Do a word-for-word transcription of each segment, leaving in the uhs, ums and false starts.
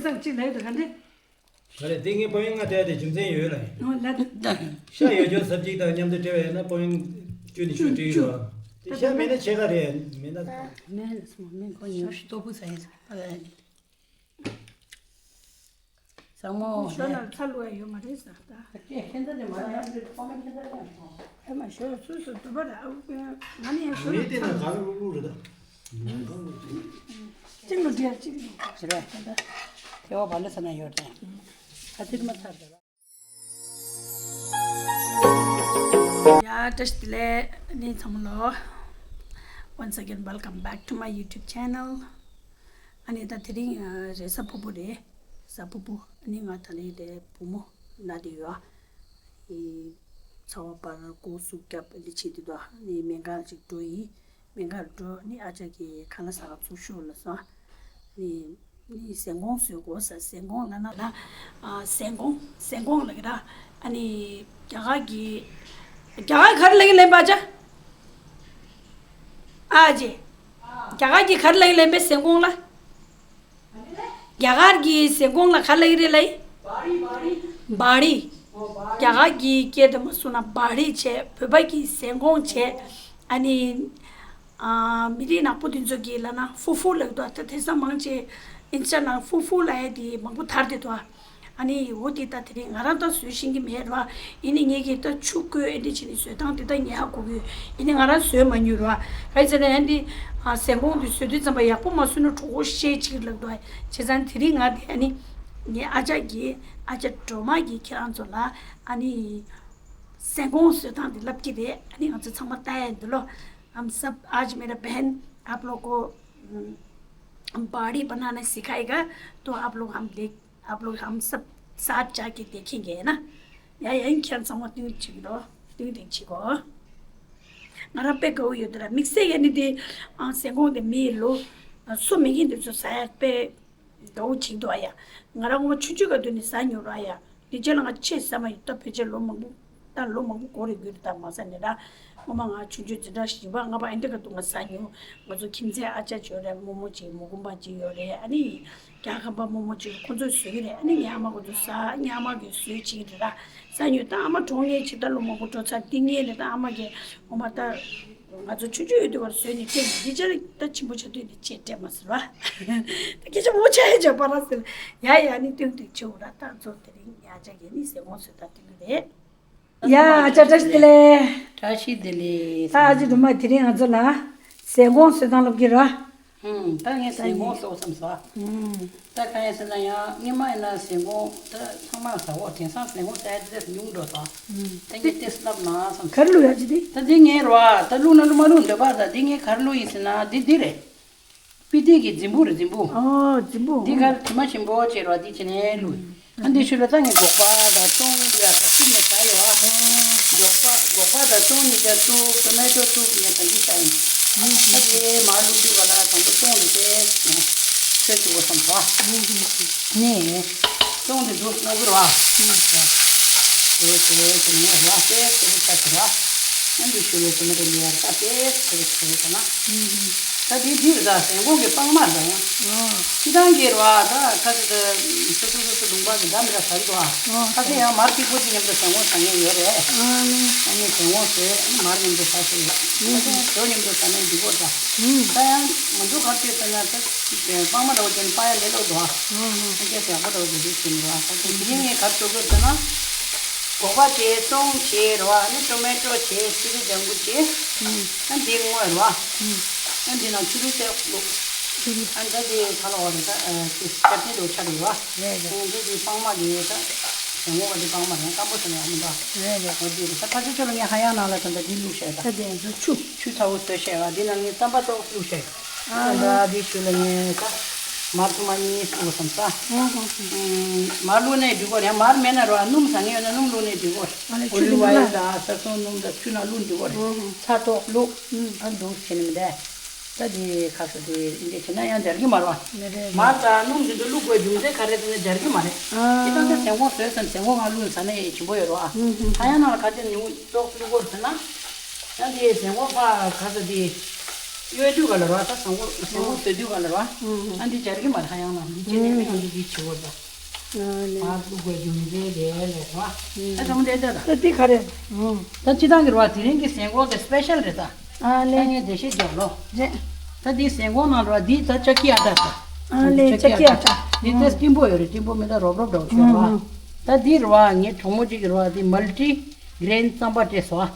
ཙམ་གཅིག་ལས་དུ་ག་འདྲ། ག་རེ་དེ་ངས་པོ་ཡིན་ང་སྤྲད་དེ་རྒྱུ་མཚན་ཡོད་ལ་ཡིན། ཨོ་ལ་དུ། ཤ་ཡོད་རྒྱུ་ཟབ་ཅིག་དང་མཉམ་དུ་སྤྲད་པ་ཡིན་ན་པོ་ཡིན་བཅུ་ནས་བཅུ་སྤྲད་ཡོད། དེ་ཤ་མེད་ན་ཕྱེད་ཀ་རེད་མེད་ན། མེད་ན་སོང་མེད་ཁོ་ཉོ་ཤི་ལྟོ་བུ་ཟ་ཡིན་ཟ། ས་མོ་ཞོ་ནང་ཚ་ལུ་ཡ་ཡོད་མ་རེད་ཟ་ད། ཁྱེད་ཁྱེད་ཚ་དེ་མ་རེད་ཁོ་མེད་ཁྱེད་ཚ་དེ་མ་རེད། ཨེ་མ་ཞོ་སུ་སུ་དུ་བ་ར་ཨ་ང་ནི་ཡ་ཞོ་ནང་ཚ་ལུ་ཡ། གཅིག་ལུ་འདྲེ་གཅིག་ལུ། རེད་ད། དེ་བ་བ་ལ་ས་ན་ཡོད་དེ། ཨ་ཚིག་མ་ཚར་དེ་བ། ཡ་བཀྲ་ཤིས་བདེ་ལེགས་ནི་ཚང་མ་ལོ། Once again welcome back to my YouTube channel. ཨ་ནི་ད་དེ་རིང་རེས་གཟའ་ཕུར་བུ་རེད། གཟའ་ཕུར་བུ་ཨ་ནི་ང་ད་ལི་རེད་བུ་མོ་ན་དེ་ཡོད། ཚ་བ་པར་ཀོ་སུ་སྐྱབས་ལི་ཆེ་དེ་དོ་ནི་སྨན་ཁང་ཅིག་འགྲོ་ཡིན། སྨན་ཁང་འགྲོ་ནི་ཨ་ཅག་གི་ཁ་ལག་ཟ་ཁང་ཚུགས་ཤོག་ལ་སོང་། ནི་ནི་ཟན་གོང་བཟོས་གོ་ས་ཟན་གོང་ལ་ན་ལ་ཨ་ཟན་གོང་ཟན་གོང་ལ་གི་ར་ཨ་ནི་རྒྱ་གར་གི་རྒྱ་གར་ག་རེ་ལ་གི་ལེན་པ་ཅག་ཨ་ཅེ་རྒྱ་གར་གི་ག་རེ་ལ་གི་ལེན་པའི་ཟན་གོང་ལ། རྒྱ་གར་གྱི་ཟན་གོང་ལ་ག་ལ་ཡི་རེད་ལ་ཡི། བ་རི། རྒྱ་གར་གྱི་སྐད་དུ་མ་སུ་ན་བ་རི་བྱས་བོད་པ་གི་ཟན་གོང་བྱས། ཨ་ནི། ཨ་མི་རིགས་ནག་པོ་དེ་ཚོ་གི་ལ་ན་ཧྥུ་ཧྥུ་ལབ་འདུག་ད་དེ་ས་མང་ཆེ་ཨིན་སི་ཊ་ནང་ཧྥུ་ཧྥུ་ལབ་ཡ་དེ་མང་པོ་དར་བསྡད་འདུག་ཨ་ནི་འོ་དེ་ད་དེ་རིང་ང་རང་ད་བཟོ་ཤེས་ཀྱི་མེད་ར། ཡིན་ནི་ངེད་ཀྱིས་ད་ཆུ་བསྐོལ་ཨེ་འདྲ་བྱས་ནས་བཟོ་སྟངས་དེ་ད་ངས་ཧ་གོ་གི་ཡོད། ཡིན་ནི་ང་རང་བཟོས་མ་མྱོང་ར། ག་ཡི་ཟེར་ན་ཡང་འདི་ཨ་ཟན་གོང་དེ་བཟོས་དུས་ཙམ་པ་ཡག་པོ་མ་བཟོས་ན་གྲོགས་པོ་བཤད་ཅིག་ལབ་འདུག་བྱས་ཙང་དེ་རིང་ང་དེ་ཨ་ནི་ངའི་ཨ་ཅག་གིས་ཨ་ཅག་སྒྲོལ་མ་གིས་ཁྱེད་རང་ཚོ་ལ་ཨ་ནི་ཟན་གོང་བཟོ་སྟངས་དེ་ལབ་ཀྱི་རེད། ཨ་ནི་ང་ཚོ་ཚང་མ་ལྟ་ཡ་འདི་ལོ། हम सब आज मेरा बहन आप लोग को बाड़ी बनाना सिखाएगा। तो आप लोग हम देख आप लोग हम सब साथ जाके देखेंगे है ना। ཡ་ཡ་ཡིན་ཁྱེད་ཚང་མ་སྟོན་ཅིག་རོ། སྟོན་ཏིག་ཅིག་གོ། ང་རང་དཔེ་དགའ་བོ་ཡོད་དེ་ར་དམིགས་བསལ་ཡ་ནི་དེ་ཨང་ཟན་གོང་དེ་མི་ལོ་སུ་མི་ཡིན་དེ་ཚོ་ཟ་ཡ་དཔེ་དགའ་བོ་ཅིག་འདུག་ཨ་ཡ། ང་རང་ངོ་མ་ཆུང་ཆུང་ག་དུས་ནས་ཟ་མྱོང་ར་ཡ། དེ་རྗེས་ལ་ང་ཆེས་ཟ་མ་ཡོད་ད་ཕལ་ཆེར་ལོ་མང་པོ། ད་ལོ་མང་པོ་འགོར་རེ་འགོར་རེ་ད་མ་ཟ་ནས་ད། ངོ་མ་ང་ཆུང་ཆུང་འཛིན་གྲྭ་བཞི་པ་ལྔ་པ་ཨེ་འདྲ་ག་དུས་ང་ཟ་མྱོང་། ང་ཚོ་ཁྱིམ་མཚེས་ཨ་ཅག་ཅིག་ཡོད་རེད། རྨོ་མོ་ཅིག་མོ་རྐུན་པ་ཅིག་ཡོད་རེད། ཨ་ནི་རྒྱ་ཁམས་པ་རྨོ་མོ་ཅིག་ཁོ་ཚོས་བཟོས་ཀྱི་རེད། ཨ་ནི་ངའི་ཨ་མ་ཁོ་ཚོ་ཟ་ངའི་ཨ་མ་གིས་བཟོས་བྱེད་ཀྱི་རེད་ད། ཟ་མྱོང་ད་ཨ་མ་གྲོངས་ངེས་ཅིག་ད་ལོ་མང་པོ་འགྲོ་ཚར་འདི་ངས་ནས་ད་ཨ་མ་གིས་ངོ་མ་ད། ང་ཚོ་ཆུང་ཆུང་ཡོད་དུས་བར་བཟོས་ནས་སྤྲད་ཀྱི་འདི་ཅར་ད་ཆེན་པོ་ཆགས་དུས་ནས་ཅེས་སྤྲད་མ་ཟེར་བ། ད་སྐད་ཆ་མོ་ཆ་ཧེ་ཅག་པ་ར་ཟེར། ཡ་ཡ་ནི་སྟོན་སྟོན་ཆེ་བོ་ར་ད་ཚོ་དེ་རིང་ཡ་ཅག་གི་ནི་ཟན་གོང་བཟོས་ད་སྟོན་གྱི་རེད། ཡ་ཨ་ཅག་བཀྲ་ཤིས་བདེ་ལེགས། བཀྲ་ཤིས་བདེ་ལེགས། ད་ཨ་ཅག་སྒྲོལ་མ་དེ་རིང་ང་ཚོ་ལ་ཟན་གོང་བཟོས་སྟངས་སློབ་ཀྱི་ར། ཧུམ། ད་ངས་ཟན་གོང་བཟོ་བསམ་སོང་། ཧུམ། ད་གང་ཡིན་ཟེར་ན་ཡང་སྔོན་མ་ཡིན་ན་ཟན་གོང་ད་ཚང་མ་ཟ་འོ་དེང་སང་ཟན་གོང་ཟ་ཡ་དེ་ཉུང་འགྲོ་སོང་། ཧུམ། ད་ངས་ཏེས་ལབ་ན་བསམ་སོང་། ག་རེ་བླུགས་ཡ་ཅི་དེ། ད་འདི་ངས་རོ་ཨ་ད་བླུགས་ན་བླུགས་མ་བླུགས་འདོད་པ་ད་འདི་ངས་ག་རེ་བླུགས་ཡིན་ཟེར་ན་འདི་འདི་རེད། པི་ཏི་གི་རྫིང་བུ་རེད་རྫིང་བུ། ཨོ་རྫིང་བུ། འདི་གར་དྲི་མ་ཞིམ་པོ་བྱས་རོ་འདི་བྱས་ནས་བླུགས། ཨ་འདི་ཤུལ་ལ་ད་ངས་སྒོག་པ་དང་ཙོང་ཡ་དང་ཁུ་མ་ཟ་ཡོད་ཨ། སྒོག་པ་སྒོག་པ་དང་ཙོང་གཉིས་ཀ་བཙུགས་ཏོ་མེ་ཏོ་བཙུགས་ངས་ད་འདི་ཟ་ཡིན། ཨ་དེ་མར་བླུགས་དུས་ག་ལ་དང་པོ་ཙོང་འདི་དེ་ནས་ཁྱོད་བཙུགས་པ་བསམ་སོང་ཨ། ནས་ཙོང་འདི་འདུག་སྔོག་གི་རོ་ཨ། དེ་དེ་དེ་ནས་རོ་ཨ་དེ་དེ་ལ་ཆ་ཟེར་རོ་ཨ། ཨ་འདི་ཤུལ་ལ་ཙོང་མེ་ཏོ་ལ་ཡར་ད་དེ་དེ་ལ་ཆ་ཟེར་ན། ད་དེ་དེ་རེད་ད་ཟན་གོང་གི་སྤང་མ་རེད་ད་ཡང་། ཨོ། ཁྱི་ཐང་གི་རེད་བ་ད་ཁ་ཚ་ད་སོ་སོ་སོ་སོ་ལུང་པ་གི་ད་མི་ར་ཟ་གི་འདུག་ཨ། ཨོ། ཁ་ཚ་ཡང་མར་ཐིག་པོ་ཅིག་མཉམ་དུ་ཟན་གོང་ཟ་མཁན་ཡོད་རེད། ཨ་ནི། ཨ་ནི་ཟན་གོང་ཟོས་ཨ་ནི་མར་མཉམ་དུ་ཟ་ཟེར་ཡོད། ཨ་ཁ་ཚ་ཡང་ཞོ་མཉམ་དུ་ཟ་ན་འགྲིག་གོ་ད། ཨུ། ད་ཡང་ང་ཚོ་ག་རེ་བྱས་ཟེར་ན་ད་སྤང་མ་འདྲ་བོ་ཅན་སྤང་ཡ་ལས་སླ་པོ་འདུག་ཨ། ཨོ་ཨོ། ཨ་ཁ་ཚ་ཡག་པོ་འདྲ་བོ་ཅན་དེ་བྱས་མི་འདུག་ཨ། ད་དེ་ངས་ངས་ག་རེ་བྱེད་དགོས་ཟེར་ན། སྒོག་པ་བྱས་ཙོང་བྱས་རེད་བ། ཨ་ནི་ཏོ་མེ་ཏོ་བྱས་ཅི་རི་ལྗང་གུ་བྱས། ཨ་འདི་དངོས་རེད་བ། ཨ་འདི་ནང་ཆུ་རུ་བཏེགས་བླུགས། ཨ་འདི་འདི་ག་ལ་བ་རེད་ད། ཅི་ཅ་ཊི་ནི་འདྲ་བོ་ཆགས་རེད་བ། རེད་རེད། ཨ་འདི་འདི་སྤང་མ་རེད་ད། དེ་ངོ་བ་འདི་སྤང་མ་རེད་སྐམ་པོ་ཟེར་ན་ཡག་མི་འདུག་རེད་རེད། འོ་འདི་རེད་ད། ཕལ་ཆེར་ཁྱོད་ལ་ངས་ཧ་ཡང་ནང་ལ་ད་ལྟ་འདི་བླུགས་བྱས་ད། ད་དེ་ཚོ་ཆུ། ཆུ་ཚ་བོ་བཟོས་བྱས་བ་འདི་ནང་ངས་རྩམ་པ་ཏོག་བླུགས་བྱས། ཨ་ད་འདི་ཆུ་ལ་ངས་ད་མར་ཐུར་མ་གཉིས་བླུགས་བསམ་ས། ཨ་ཧ་ཧ། མར་བླུགས་ནས་འགྲིག་གོ་རེད། མར་མེད་ན་རོ་ཨ་སྣུམ་ཟ་མཁན་ཡོད་ན་སྣུམ་བླུགས་ནས་འགྲིག་གོ་རེད། ཨ་ལས་ཆུ་ཨོ་ལི་དེ་ཝ་ཨེལ་ལ། དང་ས་སོན་སྣུམ་དང་ཆུ་ནང་བླུགས་འགྲིག་གོ་རེད། ཨ་ཧ། ཚྭ་ཏོག་བླུགས། ཨ་འདུག་བྱས་ནས་མི་འདས། ད་དེ་ཁ་ས་དེ་འདི་བྱས་ན་ཡང་འབྱར་གི་མ་རེད་བ། མི་རེད། མར་དང་སྣུམ་དེ་ཚོ་བླུགས་དགོས་རྒྱུ་མཚན་ག་རེ་ཟེར་ན་འབྱར་གི་མ་རེད། ཨ། ཁྱེད་རང་ཚོ་ཟན་གོང་བཟོས་ཟིན་ཟན་གོང་ང་བླུགས་ཟ་ན་ཡང་ཞིམ་པོ་ཡོད་རེད་བ། ཨ་ཧ་ཧ། ཧ་ཡང་ནང་ལ་ག་ཚོད་ཉུང་ཙོག་བླུགས་དགོས་ཟེར་ན། ཡང་དེ་ཟན་གོང་ཕ་ག་ས་དེ། ཡོད་དུས་ག་ལ་ར་ད་ཟང་པོ་ཟང་པོ་བཟོས་དུས་ག་ལ་ར། ཨ་འདི་སྦྱར་གི་མ་རེད་ཧ་ཡང་ན་འདི་ཅི་ནས་ནས་ང་ཚོ་འདི་བྱེད་དགོས་པ། ཨ་ལེ། ཨ་བླུག་དགོས་རྒྱུ་མི་འདྲའི་རེད་ལས་ར། ཨ་ཟང་པོ་འདྲ་འདྲ་ད། ད་འདི་ག་རེད། ད་སྤྱི་བཏང་གི་ར་དེ་རིང་གི་ཟན་གོང་དེ་སི་པེ་ཤལ་རེད་ད། ཨ་ལེ། ད་ངས་འགྲེལ་བཤད་རྒྱག་ལོ། རེད། ད་འདི་ཟན་གོང་ནང་ར་འདི་ད་ཅ་ཀི་ཨ་ཏ་ད། ཨ་ལེ་ཅ་ཀི་ཨ་ཏ། འདི་ཏེས་སྐྲིན་པོ་ཡོད་རེད། སྐྲིན་པོ་མེད་ད་རོབ་རོབ་འདྲ་བོ་བྱས་ར། ད་འདི་ར་ངའི་གྲོགས་མོ་གཅིག་གི་ར་འདི་མལ་ཏི་གྷི་རེན་རྩམ་པ་སྤྲད་སོང་ཨ།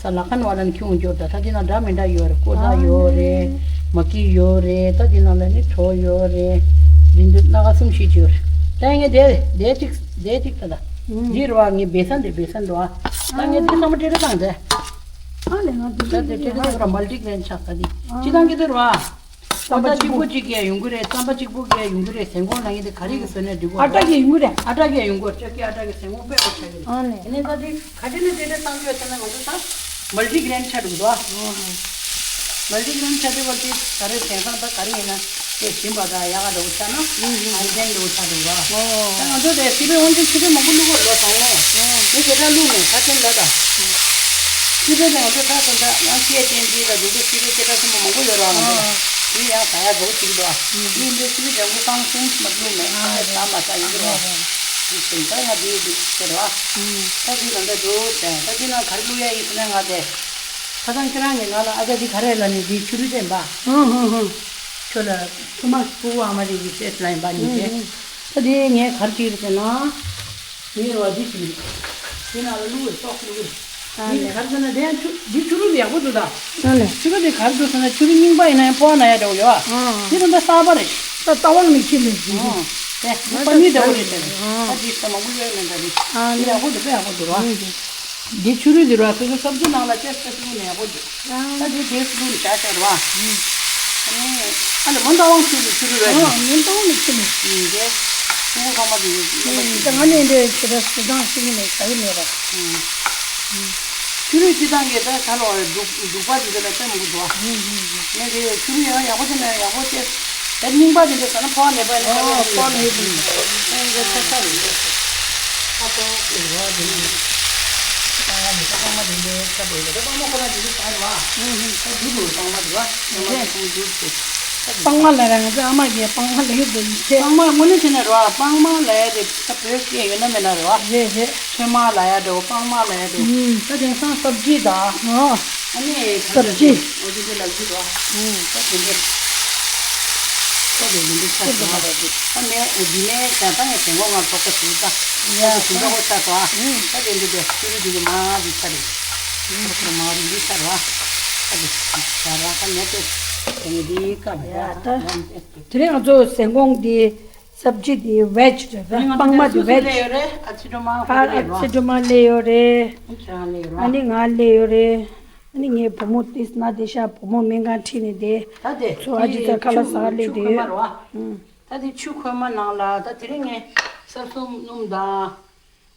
ས་ལ་ཁན་བ་ལན་ཁྱུང་འབྱོར་ད་ད་འདི་ན་འདྲ་མི་འདྲ་ཡོད་རེད། ཀོ་ད་ཡོད་རེད། མ་ཀི་ཡོད་རེད། ད་འདི་ན་ལ་ནི་གྲོ་ཡོད་རེད། འདི་འདི་སྣ་ཁ་གསུམ་བཞི་ཅིག་ཡོད་རེད། ད་ངས་དེ་དེ་གཅིག་དེ་གཅིག་ད་ད། འདི་རུ་བ་ངས་བེ་སན་དེ་བེ་སན་འགྲོ་ཨ། ད་ངས་འདི་ཚང་མ་སྤྲེལ་རེ་བཏང་དེ། ཨ་ལས་ང་འདི་ད་འདི་སྤྲེལ་རེ་བཏང་ར་མལ་ཏི་གྷི་རེན་ཆགས་ད་འདི། སྤྱི་བཏང་གི་འདི་རུ་བ། རྩམ་པ་གཅིག་པོ་གཅིག་གིས་ཡོང་གི་རེད། རྩམ་པ་གཅིག་པོ་གིས་ཡོང་གི་རེད། ཟན་གོང་ལ་ངས་འདི་ག་རེ་གི་བཟོས་ནས་འགྲིག་གོ་ཨ་ཏྲ་གིས་ཡོང་གི་རེད། ཨ་ཏྲ་གིས་ཡོང་གོ་ཅ་ཀི་ཨ་ཏྲ་གི་ཟན་གོང་དཔེ་ཁོ་ཆགས་ཀྱི་རེད། ཨ་ལས། དེ་ནས་ད་འདི་ག་དེ་ནས་དེ་འདྲ་བཏང་གི་ཡོད་ཟེར་ན་ང་ཚོ་ད་མལ་ཏི་གྷི་རེན་ཆགས་འགྲོ་གི་འདུག་ཨ། མལ་ཏི་གྷི་རེན་ཆགས་དུས་བར་དུ་ག་རེ་དེང་སང་ད་ག་རེ་ཡིན་ན་དེ་ཞིམ་པ་དང་ཡག་ག་འདྲ་བོ་ཆགས་ན་ཨ་ནི་དེ་འདྲ་བོ་ཆགས་འགྲོ་གི་རེད། ད་ང་ཚོ་དེ་སི་པན་དབང་ཆེན་ཆུ་ཚོད་མང་པོ་བླུག་གོ་ལོ་ཚང་མས། ངས་དེ་འདྲ་བླུག་མེད་ཁ་ཆེན་ལ་ད། སི་པན་དེ་ང་ཚོ་ད་ད་ད་ཡང་སྐད་ཅན་གྱི་ད་འདུག་སི་པན་སྐད་གྲགས་ཆེན་པོ་མང་པོ་ཡོད་རེད་བ། ང་ཚོ་དེ་ཡང་ཟ་ཡ་འདྲ་བོ་ཅིག་འདུག་ཨ། ཡིན་དེ་སི་པན་ལྗང་གུ་གཙང་གསུམ་མ་བླུག་མེད་ཨ་ཟ་མ་ཟ་ཡིན་གྱི་རེད་བ། དེ་བཞིན་ད་ཡང་དེ་འདུག་ཟེར་བ། ད་དེ་ད་ད་འདུག་ཟེར་ད་དེ་ན་ག་རེ་བླུག་ཡ་ཡིན་ཟེར་ན་ང་དེ། ཁ་སང་ཁྱེད་རང་གིས་ང་ལ་ཨ་ཅག་འདི་ག་རེ་ལབ་ནས་འདི་ཆུ་རུད་དེ་འབའ། ཧུང་ཧུང་ཧུང་། ཁྱོད་ལ་ཐུ་མ་ཕྲུ་གུ་ཨ་མ་རེ་ཡི་ཤེས་ལ་ཡིན་པ་ཉིད་དེ། ཧུང་ཧུང་། ད་དེ་ངས་ག་རེ་བྱེད་ཀྱི་རེད་ཟེར་ན། ངས་རོ་འདི་བྱེད་ཀྱི་རེད། དེ་ནང་ལ་བླུགས་པའི་སོགས་བླུགས་ཀྱི་རེད། ཨ་ལས། འདི་ག་རེ་ཟེར་ན་དེ་ཡང་ཆུ་འདི་ཆུ་རུད་ཡག་པོ་འདུག་ད། ཨ་ལས། ཆུ་རུད་དེ་ག་རེ་འདུག་ཟེར་ན་ཆུ་རུད་རྙིང་པ་ཡིན་ན་ཡང་ཕོ་བ་ན་ཡ་འདྲ་བོ་ཡོད་ཨ། ཨ། འདི་ད་ལྟ་གསར་པ་རེད། ད་ལྟ་བ་ནི་ཁྱེར་ནས་བྱེད་ཀྱི། ཨ། དེ་ད་པ་ནི་འདྲ་བོ་རེད་ཟེར། ཨ། ད་འདི་ད་མང་པོ་ཡོད་མེད་འདྲ་རེད། ཨ་འདི་ཡག་པོ་འདུག་དཔེ་ཡག་པོ་འདུག་ར། ཨ། འདི་ཆུ་རུད་འདི་ར་སོ་སོ་སབ་ཇི་ནང་ལ་ཅེས་ཅེས་བླུགས་ནས་ཡག་པོ་འདུག་ད་འདི་དེ་བླུགས་ནས་བཞག་བཞག་ར། ཨ་ནི་མོན་རྟ་དབང་ཆུ་རུད་ཆུ་རུད་རེད། ཨ་མོན་རྟ་དབང་ནས་ཁྱེར་ནས། ཨ་འདི་ཕྲུ་གུ་ཁ་མ་འདི་ཡོད། ད་ང་ནས་འདི་ཆུ་ར་སུ་དང་ཤི་གི་མེད་ཟ་གི་མེད་ར། ཆུ་རུད་སྤྱི་བཏང་གི་ད་ས་ལོག་རེད། འབྲུག་འབྲུག་པ་འདི་ཚོ་ལ་སྟོན་མི་དགོས་འདུག་ཨ། ངས་དེ་ཆུ་རུད་ཡང་ཡག་པོ་དེ་ནས་ཡག་པོ་དེ། ད་རྙིང་པ་དེ་འདྲ་ཟ་ན་ཕོ་བ་མེད་པ་ནི་ཨ་ཕོ་བ་མེད་པ་ནི་ཨ་འདི་ཆ་ཚ་རེད། ཨ་ཕོ་བ་དེ་ནི་ཨ་མི་ཚ་པང་མ་དེ་འདྲའི་ཚ་པོ་ཡོད་པ་དེ་པང་མ་ཁོ་རང་དེ་འདྲ་ཟ་རེད་བ། ཨ་འདི་དུ་པང་མ་དེ་བ་པང་མ་དེ་ཁོང་འདུག་ཟེར། པང་མ་ལ་ར་ང་ཚོ་ཨ་མ་གིས་པང་མ་ལ་ཡོད་དེ་ཡིན་ཚེ། པང་མ་དངོས་གནས་བྱས་ན་རེད་བ། པང་མ་ལ་ཡ་དེ་ད་བོད་སྐད་ཡོད་ན་མེད་ན་རེད་བ། རེད་རེད། ཚོད་མ་ལ་ཡ་འདྲ་བོ་པང་མ་ལ་ཡ་འདྲ་བོ། ཨུམ། ད་དེང་སང་སབ་ཇི་དང་། ཨོ། ཨ་ནི་སབ་ཇི། ཨོ་དེ་དེ་ལ་ཡོད་རེད་བ། ཨུམ། ད་དེ་འདྲ། ད་དེ་འདི་འདྲ་ཆགས་སོང་བ་རེད། ད་ནས་འདི་ནས་ད་ད་ངས་དེ་ངོ་ང་ཚོགས་པ་ཞིག་ད། ཡ་ད་དེ་འདྲ་བོ་ཆགས་སོང་ཨ། ཨུམ། ད་དེ་འདི་དེ་ཤུ་རུ་དེ་གི་མ་འདི་ཆགས་རེད། ཁོ་ཁོ་མ་རུ་འདི་ཆགས་རེད་བ། ད་དེ་ཆགས་ར་ད་ནས་དེ་དེ་ནས་འདི་ཀ་བ་ཡ་ད། དེ་རིང་ང་ཚོ་ཟན་གོང་འདི་སབ་ཇི་འདི་ཝེཇ་རེད་ད། པང་མ་འདི་ཝེཇ། ཨ་ཚི་ཀྲོ་མ་ཧ་ཨ་ཚི་ཀྲོ་མ་ལེ་ཡོད་རེད། ཨ་ནི་ང་ལེ་ཡོད་རེད། ཨ་ནི་ངའི་བུ་མོ་ཏིས་ན་དེ་ཤ་བུ་མོ་སྨན་ཁང་ཁྲིད་ནས་དེ་ད་དེ་ཚོ་ཨ་ཅི་ཚ་ཁ་ལ་ཟ་ལེ་དེ་ཡོད། ད་དེ་ཆུ་ཁོལ་མ་ནང་ལ་ད་དེ་རིང་ངས་སབ་སུམ་སྣུམ་དང་།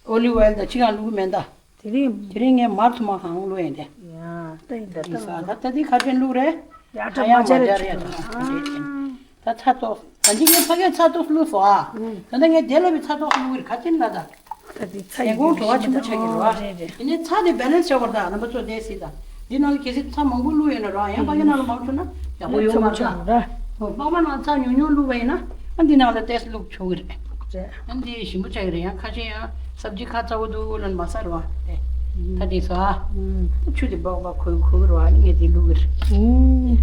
ཨོ་ལིབ་ཨོའེལ་དང་ཅི་ཡང་བླུགས་མེད་ད། དེ་རིང་། དེ་རིང་ངས་མར་ཐུ་མ་གང་བླུགས་ཡིན་ཏེ། ཡ་ད་ཡིན་ད་ད་ད་ད་ད་འདི་ཁ་ཆེན་བླུགས་རེད། ཡ་ད་ཨ་ཡ་མ་མ་སྦྱར་ཡ་སྦྱར་ཡ་ད་ད་ད་ད་ད་ད་ཚ་ཏོག་ད་འདི་ངས་ཕ་གིའི་ཚ་ཏོག་བླུགས་སོ་ཨ། ད་ད་ངས་དེ་ལ་བའི་ཚ་ཏོག་བླུགས་རེད་ཁ་ཆེན་ལ་ད། ད་འདི་ཚ་ཡི་ཡང་གོང་བྲོ་བ་ཆེན་པོ་ཆགས་ཀྱི་རེད་བ། རེད་རེད། དེ་ནས་ཚྭ་དེ་བེ་ལན་སི་བྱ་བར་ད་རྣམ་པ་ཚོ་དེ་སྲིད་ད། འདི་ནང་ལ་གལ་སྲིད་ཚྭ་མང་པོ་བླུགས་ཡོད་ན་རང་ཡང་ཕ་གི་ནང་ལ་མང་ཆུ་ན་ཡག་པོ་ཡོད་མ་རེད། ཚྭ་མོ་ཆགས་ར། ཧོ་པང་མ་ནང་ཚྭ་ཉུང་ཉུང་བླུགས་པ་ཡིན་ན་ཨ་འདི་ནང་ལ་ཏེས་བླུགས་ཆོག་གི་རེད། རེད། ཨ་འདི་ཞིམ་པོ་ཆགས་ཀྱི་རེད། ཡང་ཁ་ཆེ་ཡང་སབ་ཇི་ཁ་ཚ་བོ་འདུག་ལ་མ་ཟ་ར་བ་དེ། ད་དེ་ཟ། ཆུ་དེ་སྦག་སྦག་ཁོལ་ཁོལ་ར་བ་ངས་དེ་བླུགས་གི་རེད།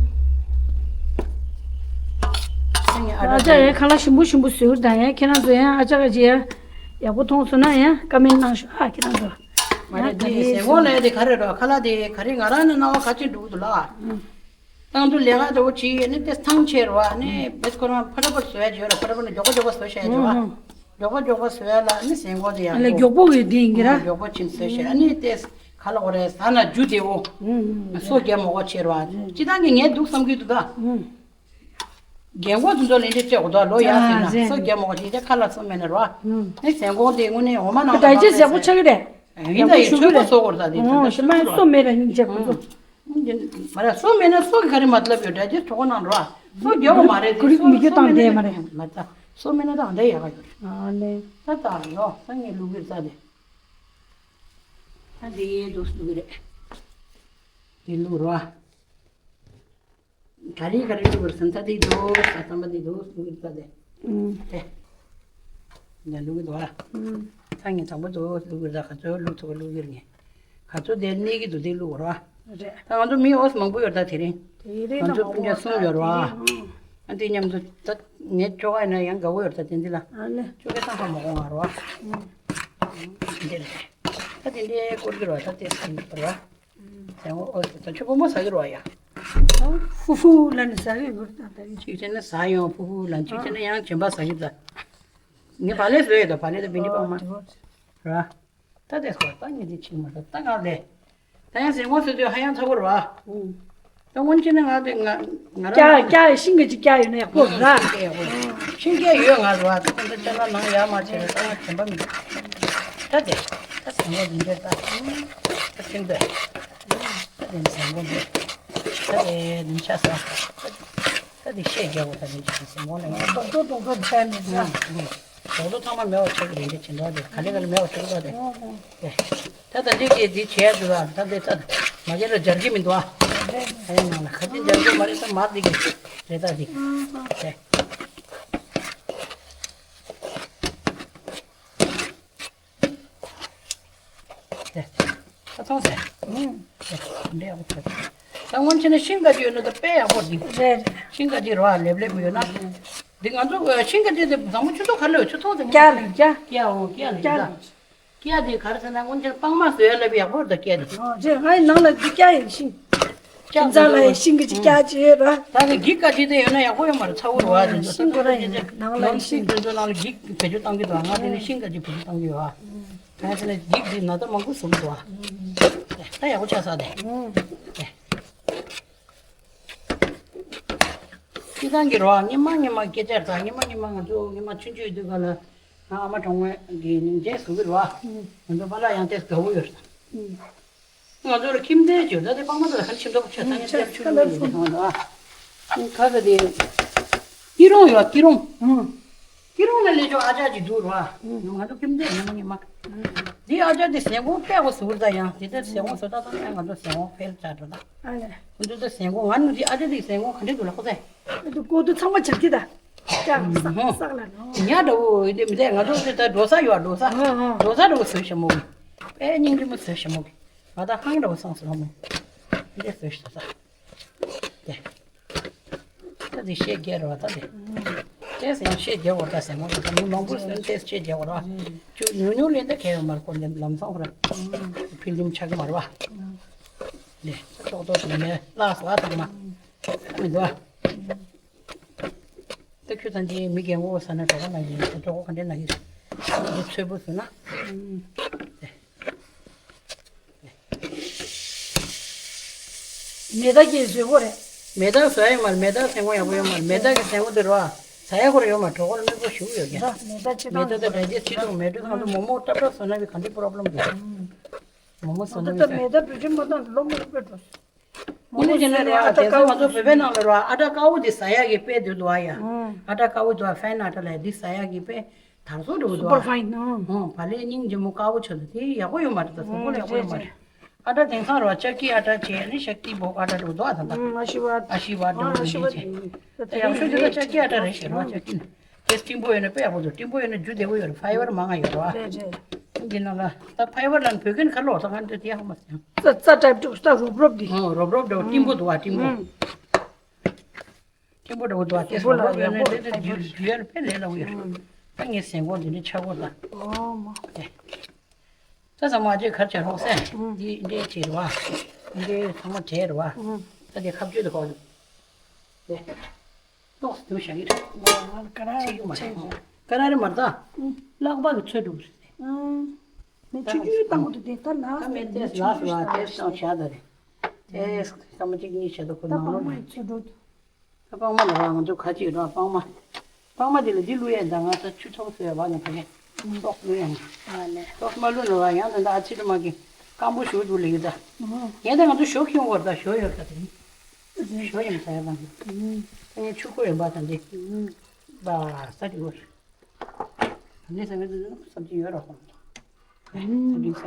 ཨ་ཅག་ཡང་ཁ་ལག་ཞིམ་པོ་ཞིམ་པོ་བཟོས་གི་རེད་ད། ཡང་ཁྱེད་རང་ཚོ་ཡང་ཨ་ཅག་ག་ཅི་ཡང་། ཡག་པོ་མཐོང་སོང་ན་ཡང་ཀ་མེན་གནང་ཤོག་ཨ་ཁྱེད་རང་ཚོ། ང་ཡང་དེ་ག་ཡིན་ཟེར་ཟེར་འོང་ལས་དེ་ག་རེ་རོ་ཁ་ལག་དེ་ག་རེ་ང་རང་ནི་སྣང་བ་ག་ཅི་འགྲོ་གི་འདུག་ལ། ཨང་། ཏང་དུ་ལས་ཀ་འདྲ་བོ་བྱེད་ནི་དེ་ཐང་ཆད་རོ་ཨ་ནི་བེས་ཁོ་རང་ཕ་ར་པར་བཟོ་ཡ་བྱོས་རོ་ཕ་ར་པར་ནི་མགྱོགས་པོ་མགྱོགས་པོ་བཟོ་བྱ་ཡ་བྱོས་ཨ། མགྱོགས་པོ་མགྱོགས་པོ་བཟོ་ཡ་ལ་ནི་ཟེར་འོང་དེ་ཡང་ཨ་ལས་མགྱོགས་པོ་གི་དེ་ཡིན་གི་ར། མགྱོགས་པོ་ཕྱིན་བཟོ་བྱ་ཨ་ནི་དེ་ག་ལ་འོ་རེད་ཟ་ན་རྒྱུ་དེ་འོ། སོ་རྒྱ་མོ་གོ་ཆེ་རོ་ཨ། སྤྱི་བཏང་གི་ངས་འདུག་བསམ་གྱི་འདུག་ད། རྒན་གོག་ཚོ་ཚོ་ལེན་ཅེས་ལྕོག་དོ་ལོ་ཡག་ཟིན་ན་སོ་རྒྱ་མོ་ཞིག་ཅེས་ཁ་ལ་སོ་མེད་ན་རོ། ཨེ་ཟན་གོང་དེ་དངོས་གནས་འོ་མ་ནང་ད་ཅི་ཟེ་པོ་ཆགས་ཀྱི་རེད། ཡིན་ད་ཡིན་ཆོས་པ་སོ་གོར་ད་དེ་ད་ཤི་མ་སོ་མེད་ར་སྙིང་རྗེ་པོ་ཚོ། མ་རེད་སོ་མེད་ན་སོ་གི་ག་རེ་མ་ལབ་ཡོད་ད་ཅི་གྲོགས་ནང་རོ། སོ་རྒྱ་གོ་མ་རེད་དེ་ཀུ་རིག་མི་རྒྱུ་བཏང་དེ་མ་རེད། མ་ད་སོ་མེད་ན་ད་འདྲ་ཡག་ཡོད་རེད། ཨ་ནི། ད་ད་ཡོ་ད་ངས་ལུག་གི་རྩ་དེ། ད་དེ་ཡེ་འདུག་ལུག་རེད། དེ་ལུག་རོ། ག་རེ་ག་རེ་བླུགས་པར་སེམས་ཚ་དེ་འདུག་ས་བསམ་པ་དེ་འདུག་བླུགས་ཡོད་པ་དེ། ཨུམ། དེ། ཡང་བླུགས་ཀྱི་འདུག་ཨ། ཨུམ། ཚ་ངས་དང་པོ་འདུག་བླུགས་ཡོད་ད་ག་ཚོད་བླུགས་ཐུབ་པ་བླུགས་ཡོད་ངས། ག་ཚོད་དེ་གནས་ཀྱི་འདུག་དེ་བླུགས་རོགས་ཨ། རེད། ད་ང་ཚོ་མི་ཨོས་མང་པོ་ཡོད་ད་དེ་རིང་། དེ་རིང་ང་ཚོ་སྤུན་ཀྱག་གསུམ་ཡོད་རོགས་ཨ། ཨ་དེ་མཉམ་དུ་ད་ངའི་ཁྱོ་ག་ཡིན་ན་ཡང་དགའ་བོ་ཡོད་ད་དེ་འདི་ལ། ཨ་ལེ། ཁྱོ་ག་ས་ཧ་མ་གོ་ང་རོགས་ཨ། ཨུམ། འདི་རེད། ད་དེ་འདྲའི་སྐོར་གྱི་རོགས་ད་དེ་སེམས་རོགས་ཨ། ཟས་འོ་ཨོ་ད་ཆུ་བུ་མོ་ཟ་གི་རོ་ཡ། ཧུ་ཧུ་ལ་ནི་ཟ་གི་ཡོད་ད་ད་ཡིན། གཅིག་བྱས་ན་ཟ་ཡོང་ཕུ་ཧུ་ལ་གཅིག་བྱས་ན་ཡང་གྱོན་པ་ཟ་གི་ད། ངས་བག་ལེབ་བཟོས་ཡོད་ད་བག་ལེབ་ད་བིན་ཌི་སྤང་མ། ར། ད་དེ་སྐོར་ད་ངས་དེ་ཕྱིན་མ་ད་ད་ང་ལས། ད་ཡང་ཟས་འོ་ཟོས་དུས་ཧ་ཡང་ཚ་བོ་ར། ད་སྔོན་ཆད་ནས་ང་དེ་ང་ང་རང་སྐྱ་སྐྱ་ཡི་ཤིང་གི་ཅིག་སྐྱ་ཡོད་ན་ཡག་པོ་ར། ཤིང་སྐྱ་ཡོད་ང་ར་ད་ཁོང་ཚོ་ཅ་ལག་ནང་ཡར་མར་བྱས་ནས་ད་ང་གྱོན་པ་མི་འདུག་ད་དེ་ད་ཟས་འོ་འདི་འདྲ་ད་ད་ཤིང་དེ་ད་དེ་ཟས་འོ་འདི་ད་དེ་འདི་ཆ་ས་ད་དེ་ཤེས་རྒྱག་གོ་ད་དེ་ཅིག་ཟས་འོ་ལ་ཡང་རྡོག་རྡོག་རྡོག་རྡོག་བྱས་ནས་ཟ། རྡོག་རྡོག་ཚང་མ་མེད་པ་ཆགས་ཀྱི་རེད་འདི་བྱེད་འདྲ་དེ་ག་ལེ་ག་ལེ་མེད་པ་ཆགས་ཀྱི་འདྲ་དེ། ད་ད་འདི་གས་འདི་བྱས་འདུག་ཨ། ད་འདི་ད་མ་བྱས་ན་སྦྱར་གྱི་མི་འདུག་ཨ། ད་ཡང་ནང་ལ་ག་དེ་སྦྱར་གྱི་མ་རེད་ད་མར་འདི་གས་རེད་ད་འདི། དེ་དེ་ད་མཐོང་ཟེར། དེ་འདྲ་ཡག་པོ་བྱས། ད་སྔོན་ཆད་ན་ཤིང་འདྲ་ཅིག་ཡོད་ན་ད་དཔེ་ཡག་པོ་འདི། རེད། ཤིང་འདྲ་ཅིག་རོ་ཨ་ལེབ་ལེབ་ཡོད་ན། འདི་ང་ཚོ་ཤིང་འདྲ་ཅིག་དེ་བཟང་པོ་ཆུ་ཚོད་ག་ལ་ཡོད་ཆུ་ཚོད་དེ་སྐྱ་ལ་སྐྱ། སྐྱ་འོ་སྐྱ་ལ་ཡོད་ད། སྐྱ་དེ་ག་རེ་ཟེར་ན་སྔོན་ཆད་སྤང་མ་བཟོས་ཡ་ལབ་ཡག་པོ་རེད་ད་སྐྱ་དེ། ཨོ་ཅེ་ང་ཡི་ནང་ལ་འདི་སྐྱ་ཡིན་ཤིང་། སྐྱ་ཁྱིམ་ཚང་ལ་ཡི་ཤིང་གི་ཅིག་སྐྱ་ཅིག་ཡོད་ར། ད་གི་འགྱིག་ཀ་ཅིག་དེ་ཡོད་ན་ཡག་པོ་ཡོད་མ་རེད་ཚ་བོ་རུ་བ་དེ་ཚོ་ཤིང་ཁོ་ར་ཡིན་ནང་ལ་ཡི་ཤིང་དེ་ཚོ་ནང་ལ་འགྱིག་བེད་སྤྱོད་བཏང་གི་འདུག་ང་དེ་ནི་ཤིང་ཀ་ཅིག་བེད་སྤྱོད་བཏང་གི་ཡོད་ཨ། ད་ཡ་ཟེར་ན་འགྱིག་དེ་ན་ད་མང་པོ་བཟུང་འདུག་ཨ། ད་ཡག་པོ་ཆགས་ས་དེ། སྤྱི་བཏང་གི་རོ་ཨ་སྔོན་མ་སྔོན་མ་སྐད་ཆ་རེད་ད་སྔོན་མ་སྔོན་མ་ང་ཚོ་སྔོན་མ་ཆུང་ཆུང་ཡོད་དུས་ག་ལ། ང་ཨ་མ་གྲོངས་པའི་གི་ཉིན་མཚན་བཟོ་གི་རེད་བ། ང་ཚོ་པཱ་ལགས་ཡང་ཏོག་ཙམ་དགའ་བོ་ཡོད་རེད། ང་ཚོ་ལ་ཁྱིམ་མཚེས་བྱོས་ད་དེ་སྤང་མ་དང་ཁ་ཆེ་འདོག་ཆོད་ད་ཡང་ཏོག་ཙམ་ཆུང་ཆུང་ཡོད་རེད་ཧང་ད། ཁ་ས་དེ། སྐྱིད་རོང་ཡོད་སྐྱིད་རོང་། སྐྱིད་རོང་ལ་ལས་ཆོག་ཨ་ཅག་ཅིག་འདུག་རེད་བ། ང་ཚོ་ཁྱིམ་མཚེས་ཉི་མ་ཉི་མ། དེ་ཨ་ཅག་དེ་ཟས་གོང་དཔེ་བ་ཟུར་ད་ཡང་དེ་ལྟར་ཟས་གོང་བཟོ་ད་ད་ཡང་ང་ཚོ་ཟས་གོང་འཕེལ་ཆགས་འགྲོ་ད། ཨ་ལས། ཁོ་ཚོ་ད་ཟས་གོང་ང་ནུ་དེ་ཨ་ཅག་དེ་ཟས་གོང་ག་འདྲ་འདུག་ལ་ཁོ་ཚོས། ཨ་དེ་ཀོ་དུ་ཚང་མ་ཆག་གི་ད། ཀྱང་ཟག་ཟག་ལ་ནོ། ཉ་འདྲ་བོ་ཡོད་དེ་མི་འདྲ་ང་ཚོ་དེ་ད་འགྲོ་ས་ཡོད་འགྲོ་ས། འགྲོ་ས་འདྲ་བོ་བཟོས་ཤ་མོ་གི། དཔེ་སྙིང་རྗེ་མོ་བཟོས་ཤ་མོ་གི། ང་ད་ཧང་འདྲ་བོ་སང་སོང་མོ། འདི་བཟོས་ཤ་ས། དེ། ད་དེ་ཤེས་རྒྱལ་རོ་ད་དེ། དེ་ཟེར་ཡང་ཤེས་རྒྱལ་བོ་ད་ཟེར་མོ་ད་མི་མང་པོ་ཟེར་དེ་ཤེས་རྒྱལ་བོ་ར། ཆུ་ཉུང་ཉུང་ལེན་ད་གལ་ཡོད་མ་རེད་ཁོ་འདི་ལམ་སང་ར། ཕི་ལིམ་ཆག་མ་རེད་བ། དེ་ཏོག་ཏོག་དེ་མེ་ལགས་སོ་ཨ་ཐག་མ། མི་འདུག་ཨ། ད་ཁྱོད་ཚང་གི་མི་རྒན་གོག་ཟ་ན་གྲོགས་པོ་ན་གི་གྲོགས་པོ་ག་འདྲ་ན་གི་འདི་ཚོས་པོ་ཟེར་ན། མེ་ཏོག་གི་བཟོས་པོ་རེད། མེ་ཏོག་བཟོ་ཡ་ཡོད་མ་རེད་མེ་ཏོག་ཟས་གོང་ཡག་པོ་ཡོད་མ་རེད་མེ་ཏོག་གི་ཟས་གོང་དེ་རོ་ཟ་ཡ་ཁོ་ར་ཡོད་མ་གྲོགས་པོ་ལ་དམིགས་པོ་ཞུ་གི་ཡོད་ཀྱང་། མེ་ཏོག་ཆེ་མེ་ཏོག་དང་འབྲས་ཆེ་ཆེ་དང་མེ་དྲོད་ཁང་དུ་མོག་མོག་ཏབ་ཏབ་བཟོ་ན་བི་ག་འདྲའི་པོ་རོབ་ལེམ་འདུག་མོག་མོག་བཟོ་ན་བི་ཟ། མེ་ཏོག་བེད་སྤྱོད་མ་བཏང་ལོ་མོག་པའི་འགྲོ། དངོས་གནས་བྱས་ན་རེད་བ་དེང་སང་ང་ཚོ་བོད་པའི་ནང་ལ་རེད་བ་ཨ་ཊ་དཀར་པོ་དེ་ཟ་ཡག་གི་དཔེ་འདུག་འདུག་ཨ་ཡ། ཨ་ཊ་དཀར་པོ་འདུག་ཨ་ཧྥན་ཨ་ཊ་ལ་འདི་ཟ་ཡག་གི་དཔེ་དར་སོ་འགྲོ་འདུག་ཨ། སུ་པར་ཕའིན། ཧོ་བ་ལས་སྙིང་རྗེ་མོ་དཀར་པོ་ཆགས་འདུག་དེ་ཡག་པོ་ཡོད་མ་རེད་ད་སོ་པོ་ལ་ཡག་པོ་ཡོད་མ་རེད། ཨ་ཊ་དེང་སང་རེད་བ་ཅག་གི་ཨ་ཊ་བྱས་ནི་ཤག་ཏི་བོག་ཨ་ཊ་འགྲོ་འདུག་ཨ་ད་ད། ཨ་ཤི་བ། ཨ་ཤི་བ་འགྲོ་འདུག་ཨ་ཤི་བ་ཅེ། ད་ཡག་ཤོས་དེ་ད་ཅག་གི་ཨ་ཊ་རེད་ཤེས་རེད་བ་ཅག་གི་ནི། དེ་སྤྲིན་པོ་ཡོད་ན་དཔེ་ཡག་པོ་འདུག་སྤྲིན་པོ་ཡོད་ན་རྒྱུ་བདེ་པོ་ཡོད་རེད་ཕའི་བར་མང་ང་ཡོད་རེད་བ། རེད་རེད། འདི་ནང་ལ་ད་ཕའི་བར་ལ་བོད་སྐད་ཁ་ལོག་ད་ག་འདི་དེ་ཡག་མ་སོང་། རྩ་རྩ་ཊའིབ་འདུག་རྩ་རོབ་རོབ་འདི། ཨོ་རོབ་རོབ་འདྲ་བོ་སྤྲིན་པོ་འདུག་བ་སྤྲིན་པོ། སྤྲིན་པོ་འདྲ་བོ་འདུག་བ་དེ་རོབ་རོབ་ཡོད་ན་དེ་དེ་རྒྱུ་རྒྱུ་ཡར་དཔེ་ལས་སླ་བོ་ཡོད་རེད། ད་ངས་ཟན་གོང་འདི་འདྲ་ཆག་གོ་ད། ཨོ་མ། དེ། ད་ཚང་མ་ཅིག་གར་བྱ་རོགས་སེ། འདི་འདྲའི་བྱེད་རེད་བ། འདི་ཚང་མ་བྲལ་རེད་བ། ད་དེ་ཁ་གཅོད་དུ་གོ། དེ། ཏོག་ཙམ་བཞག་གི་རེད། ཀ་ར་རེ་མ་རེད་ད། ཀ་ར་རེ་མ་རེད་ད། ལག་པ་གི་ཚོད་འགྲོ་གི་རེད། མི་ཆུ་ཆུ་བཏང་གི་འདུག་དེ་ད་ལ་ད་མེད་དེ་ལ་སུ་བ་དེ་སང་བཞག་ད་རེད། དེ་ས་མ་གཅིག་གཉིས་བྱས་ད་ཁོ་ད་ནང་པང་ལོགས་མའི་ནས། ཚོད་འགྲོ་འདུག་ད་པང་མ་ལ་བ་ང་ཚོ་ཁ་ཅིག་ར་པང་མ། པང་མ་དེ་ལ་འདི་བླུག་ཡས་ད་ང་ཚོ་ཆུ་ཐོག་སོ་ཡ་བ་ང་ཕ་གི། ཏོག་བླུག་ཡ་ང་། ཨ་ལེ། ཏོག་མ་བླུག་ནོ་བ་ཡང་ད་ད་ཨ་ཕྱི་དྲོ་མ་གི་སྐམ་པོ་ཞོ་འདུག་ལེ་ཡོད་ད། ངས་ད་ང་ཚོ་ཞོ་ཁྱོང་བར་ད་ཞོ་ཡོད་ད་དེ། ཞོ་ཡང་ཟ་ཡ་བ་ང་། ད་ངས་ཆུ་ཁོལ་ཡོད་པ་ད་འདི། བ་ས་དེ་བོ། ད་འདི་ས་མེད་ད་སབ་ཅི་ཡོད་ར་ཧོ། ད་འདི་ས།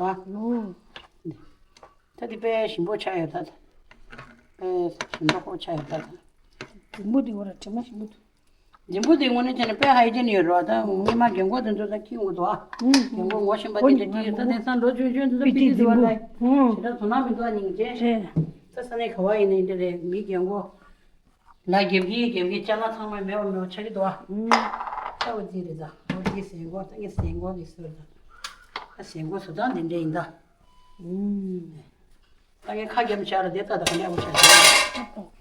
ད་དེ་དཔེ་ཞིམ་པོ་ཆགས་ཡོད་ད། དཔེ་ཞིམ་པོ་ཆགས་ཡོད་ད། རྫིང་བུ་དེ་བོ་ར་དྲི་མ་ཞིམ་པོ་འདུག་རྫིང་བུ་དེ་དངོས་གནས་བྱས་ན་དཔེ་ཧའི་ཇིན་ཡོད་རེད་བ། ད་ཉི་མ་རྒན་གོག་དེ་ཚོ་ད་ཁྱི་འུ་འདུག་ཨ། ཨུམ། རྒན་གོག་ངོ་ཤེས་པ་དེ་འདྲ་ཁྱི་ཡོད། ད་དེང་སང་ལོ་ཆུང་ཆུང་དེ་ཚོ་པི་ཏི་རྫིང་བུ་ལ་ཞེ་དྲག་དོ་སྣང་མི་འདུག་ཨ། སྙིང་རྗེ། རེད། ད་ས་གནས་ག་བ་ཡིན་ནའི་འདི་རེད། མི་རྒན་གོག་ལ་རྒྱབ་ཀྱི་རྒྱབ་ཀྱི་ཅ་ལག་ཚང་མ་མེད་པ་མེད་པ་ཆགས་ཀྱི་འདུག་ཨ། ཨུམ། ད་འོ་འདི་རེད། ད་འོ་འདི་ཟན་གོ། ད་ངས་ཟན་གོ་འདི་བཟོས། ད་ཟན་གོ་བཟོ་སྟངས་འདི་འདྲ་ཡིན་ད། ཨུམ། ད་ངས་ཁ་རྒྱབ་བྱས་ལ་དེ་ལྟ་ད་ག་ནས་འོ་ཆགས་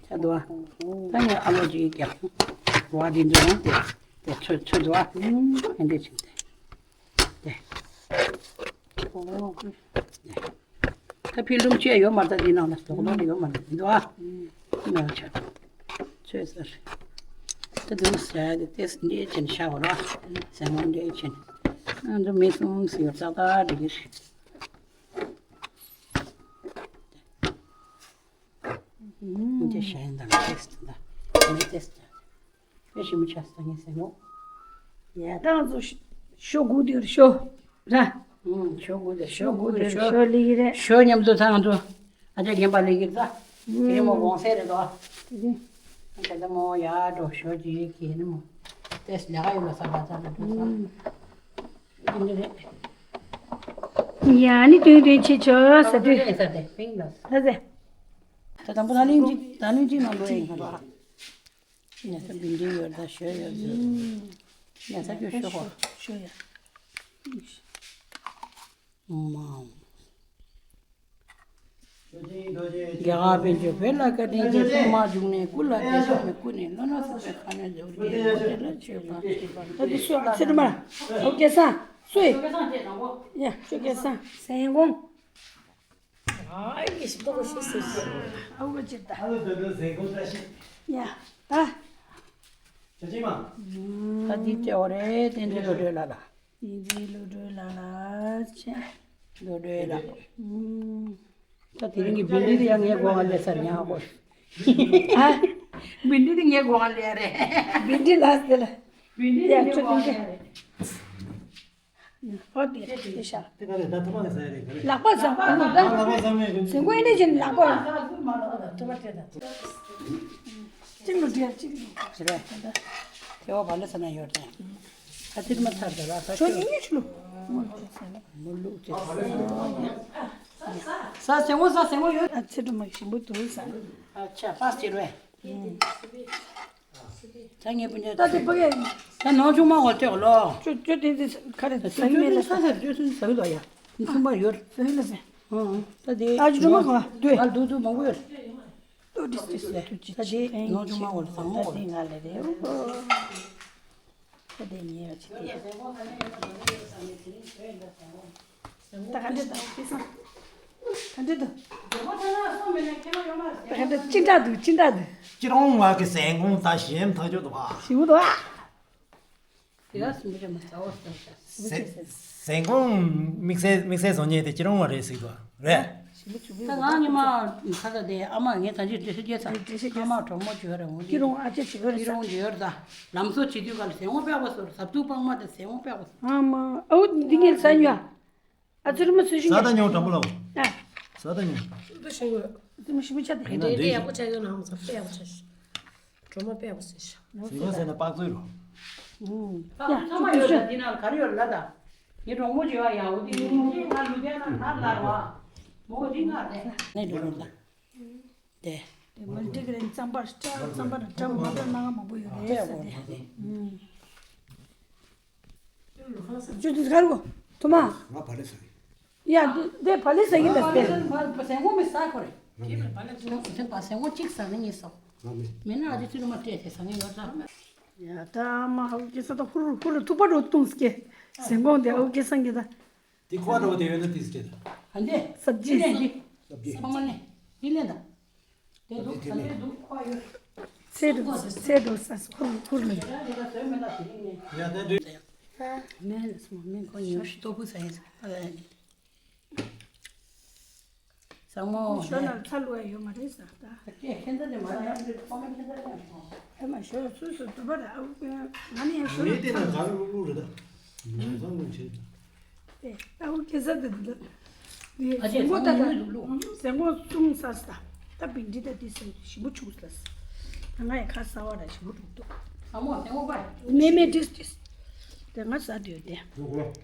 ཆགས་འདུག་ཨ། ད་ངས་ཨ་ལོ་ཅིག་རྒྱབ་བ་འདི་འདུག་ཨ། དེ་དེ་ཚོད་ཚོད་འདུག་ཨ། ཨུམ། ཨ་འདི་བྱས་ཏེ། དེ། ཨོ། ད་ཕི་ལུམ་ཅེ་ཡོད་མ་རེད། ད་འདི་ནང་ལ་དོག་ལོག་ཡོད་མ་རེད། འདི་འདུག་ཨ། ཨུམ། ནང་ཆ་ཚོད་ཟེར། ད་འདི་མོ་ཟེར་ཏེ་ཏེས་འདྲེ་ཆེན་ཤ་བ་ར། ཟན་མོ་འདྲེ་ཆེན། ཨ་འདི་མི་སུམ་སི་ཡོད་ཙག་ཙག་འདྲེ་གི་ཤི། འདི་ཤ་ཡིན་ད་ལ་ཏེས་ད། མི་ཏེས་ད། དཔེ་ཞིམ་པོ་ཆགས་སོང་ངས་ཟེར་མོ། ཡ་ད་ང་ཚོ་ཤོ་དགུ་དེར་ཤོ་ར། ཨུམ། ཤོ་དགུ་དེར་ཤོ་དགུ་དེར་ཤོ་ལི་རེད། ཤོ་མཉམ་དུ་ད་ང་ཚོ་ཨ་ཅག་རྒན་པ་ལི་གིར་ད། དེ་རིང་མོ་དགོང་ཟས་རེད་དོ། དེ་རིང་ད་ལྟ་མོ་ཡར་འགྲོ། ཤོ་ཅིག་གིས་ནི་མོ་ཏེས་ལས་ཀ་ཡོད་ལ་ས་བ་ཚ་ལ་འགྲོ་ས། འདི་རེད། ཡ་ནི་དུང་དུང་ཆེ་ཆོ་ས་དུས། ས་དེ་པིང་ལ། ད་ཟེ། ད་དང་པོ་ད་ལིང་ཅིག་ད་ལིང་ཅིག་མང་པོ་ཡིན་ཁ་ལ། ཉལ་ས་བིན་འབྲི་ཡོད་ད་ཞོ་ཡོད་ཟེར། ཉལ་ས་ཀྱི་ཤོ་ཧོ། ཤོ་ཡ། མ། རྒྱ་གར་པཎ་ཆེན་བོད་ལ་བཀའ་དྲིན་ཆེ། ཐོག་མར་བྱུང་ནས་སྐུ་ལ་བདེ་ཐོབ་པའི་སྐུ་ནི་བློ་སྣ་ཚོགས་པའི་ཁ་ཉོན་རྫོགས་ཀྱི་མོ་དེ་ལ་མཆོད་པ་བྱེད་པ། ད་འདི་ཤོ་ཨ་ཚེ་རིང་མ། ཨོ་སྐལ་བཟང་སུ་ཡིན། ཡ་ཤོ་སྐལ་བཟང་ཟན་གོང་། ཨ་ཡེ་ཤི་ཏོག་ཤི་སི་ཤི། ཨ་བ་ཅི་ད། ཨ་ལོ་ད་ད་ཟན་གོང་ད་ཤི། ཡ་ད། ཆ་ཅི་མ། ད་འདི་ཅི་འོ་རེད། བསྟན་འཛིན་བློ་གྲོས་ལགས་ལ། བསྟན་འཛིན་བློ་གྲོས་ལགས་ལ་ཆེ། བློ་གྲོས་ལགས། ད་དེ་རིང་གི་བིན་འདི་དེ་ཡང་ངའི་སྒོ་ང་ལས་སར་ཉག་གོ། ཨ། བིན་འདི་དེ་ངའི་སྒོ་ང་ལས་རེད། བིན་འདི་ལ་དེ་ལ། བིན་འདི་དེ་ཡ་ངའི་ཆུ་སྒོ་ང་ལས་རེད། ཧོ་དེ་དེ་ཤ། དེ་ག་རེ་ད་ཐུབ་པ་ནས་ཟ་ཡ་རེད་ག་རེ། ལག་པ་ཟ་བ་ད། ལག་པ་ཟ་མེད་གི། ཟིན་གོ་ཨེ་འདྲ་བྱས་ནས་ལག་པ། ཐུབ་པ་སྤྲད་ད། གཅིག་ལ་འདྲེ་གཅིག་ལ་འདྲེ། དེ་བ་བ་ལ་ས་ན་ཡོད་དེ། ད་ཚིག་མ་ཚར་དེ་ལ་ས་ཆོ་ཆོ་ཉི་ཉི་ཤུ་ལུ། མོ་ལུག་ཅེ། ས་སེ་མོ་ས་སེ་མོ་ཡོད། ཨ་ཚེ་སྒྲོལ་མ་ཞིམ་པོ་འདུག་ས། ཨ་ཆ་པ་སེ་རེ། ད་ངས་སྤུན་ཀྱག་ད་དེ་ཕ་གི། ད་ནང་ཆུང་མ་འོ་ལྟོས་ལོ། ཅོ་ཅོ་དེ་དེ་ཁ་རེ་ད་ཟ་གི་མེད་ལ་ས། ཅོ་ཅོ་ཟ་གི་ལ་ཡ། ནི་ཆུང་མ་ཡོད། ཟ་གི་ལ་ཟ། ཨང་ད་དེ། ད་ཅོ་ཅོ་མ་ག་དུས། ཨ་དུ་དུ་མང་པོ་ཡོད། ཏོ་དིས་དིས་ལ་ཐུག་ཅི་ད་དེ་ནང་ཆུང་མ་འོ་ལ་ཟང་མོ་འོ་ལ། ད་དེ་ང་ལ་རེ་འོ། ད་དེ་ཉེ་བ་ཅི་དེ། ད་ག་འདྲེ་དང་སྐལ་བཟང་། ག་འདྲེ་འདུག་ད་ག་འདྲེ་ཅི་འདྲ་འདུག་ཅི་འདྲ་འདུག་ཅི་རོང་བ་གི་ཟན་གོང་ད་ཞེམ་ཐག་ཆོད་འདུག་བ། ཞིམ་པོ་འདུག་ཨ། དེ་ག་སུམ་ཅུ་མ་ཟ་འོ་ཟ་ཟ། ཟན་གོང་དམིགས་བསལ་དམིགས་བསལ་བཟོ་མཁན་དེ་ཅི་རོང་བ་རེད་ཟེར་འདུག་རེད། ད་ང་ཉི་མ་ཁ་ས་དེ་ཨ་མ་ངའི་ཐང་ཆེན་འདྲེ་ཤ་སྐྱེས་ཚར། འདྲེ་ཤ་སྐྱེས་ཨ་མ་གྲོགས་མོ་བྱོས་ར་འོང་། ཀི་རོང་ཨ་ཅེ་བྱོས་ར། ཀི་རོང་བྱོས་ར་ད། ལམ་བཟོ་བྱེད་དུས་ག་ལ་ཟན་གོང་དཔེ་ཡག་པོ་བཟོ་ར། ཟབ་ཏུ་སྤང་མ་དང་ཟན་གོང་དཔེ་ཡག་པོ་བཟོ། ཨ་མ་ཨོ་འདི་ངས་ཟ་ཉོ། ཨ་ཙི་རུ་མ་སུ་ཞིག་ཟ་ད་ཉོ་དྲང་པོ་ལ། ཨ། ཟ་ད་ཉོ། ཨ་ཙི་མ་ཞིམ་པོ་ཆགས་ཏེ། དེ་དེ་ཡག་པོ་ཆགས་ཡོད་ན་ཧམ་ཟ་དཔེ་ཡག་པོ་ཆགས་ཤག་སྒྲོལ་མ་དཔེ་ཡག་པོ་ཟེར་ཤག་ཟིན་པ་ཟེར་ན་པགས་ཚོད་རོ། ཨུམ། ད་ཡ་ཚང་མ་ཡོད་ད། འདི་ནང་ག་རེ་ཡོད་ལ་ད། ངའི་གྲོགས་མོ་བྱེད་པ་ཡ། འོ་དེ་ངའི་ང་ལུས་རྟེན་ལ་ན་ལར་བ། མོ་འདི་ང་རེད། ནས་འགྲོ་རོགས་ད། དེ། དེ་མལ་ཊི་གྷི་རེན་རྩམ་པ་སྤྲ་རྩམ་པ་ན་སྤྲ་མ་སྤྲ་ན་མང་པོ་ཡོད་རེད་ཟེར་ཏེ། ཨུམ། ཅོ་ཅོ་ག་རེ་གོ་ཐོ་མ། ང་བ་ལེ་ཟ་གི། ཡ་འདི་འདི་བ་ལེ་ཟ་གི་ལ་ཟེར། ཟན་གོང་མི་ཟ་ཁོ་རེད། ཟན་གོང་གཅིག་ཟ་ནི་ངས་ཟ། མེད་ན་ཨ་ཅེ་ཚུར་མ་སྤྲད་དེ་ཟ་ངས་ཡོད་ད། ཡ་ད་མ་ཧ་གི་ས་ད་ཧུར་ཧུར་ཐུག་པ་འགྲོ་གཏོང་སྐྱེ། ཟན་གོང་དེ་ཧ་གི་སང་གི་ད། དེ་ཁོ་འགྲོ་དེ་ཡོད་ན་དེ་སྤྲད་ད། ཨ་འདི། སབ་ཇི། འདི་ལེན་འདི། སབ་ཇི། ཕ་མ་ལེན། འདི་ལེན་ད། དེ་འདུག་ད་དེ་འདུག་ཁོ་ཡོད། ཚེ་འགྲོ་ཚེ་འགྲོ་ས་ཁུར་ཁུར་ལ། ཡ་ད་འདུག་ཡ་ད་འདུག་མེ་ལ་སོང་མེ་ཁོ་ཉོ་ཤི་ཏོ་བུ་ས་ཡིན་ས། ཟང་མོ་ཞོ་ན་ཚ་ལུ་ཡ་ཡོད་མ་རེད་ས་ད། ཁྱེད་ཁྱེད་ཚ་དེ་མ་ཡ་ཁོ་མེ་ཁྱེད་ཚ་དེ་མ་སོང་། ཨེ་མ་ཞོ་སུ་སུ་དུ་བ་ར་ཨ་ང་ནི་ཡ་ཞོ་ན་ཚ་ལུ། ཨེ་ད་འུ་སྐལ་བཟང་དེ་འདི་ལ། ཨ་ཅེ་ཟན་གོང་ད་ད། ཟན་གོང་གསུམ་ཟ་ས་ད། ད་བིན་འབྲི་ད་འདི་ཟ་ཞིམ་པོ་བྱུང་ས། ང་ཡི་ཁ་ཟ་བ་ར་ཞིམ་པོ་འདུག་འདུག་ཨ་མོ་དེ་འོ་པ། མེ་མེ་ཏིས་ཏིས། དེ་ང་ཟ་དུས་དེ།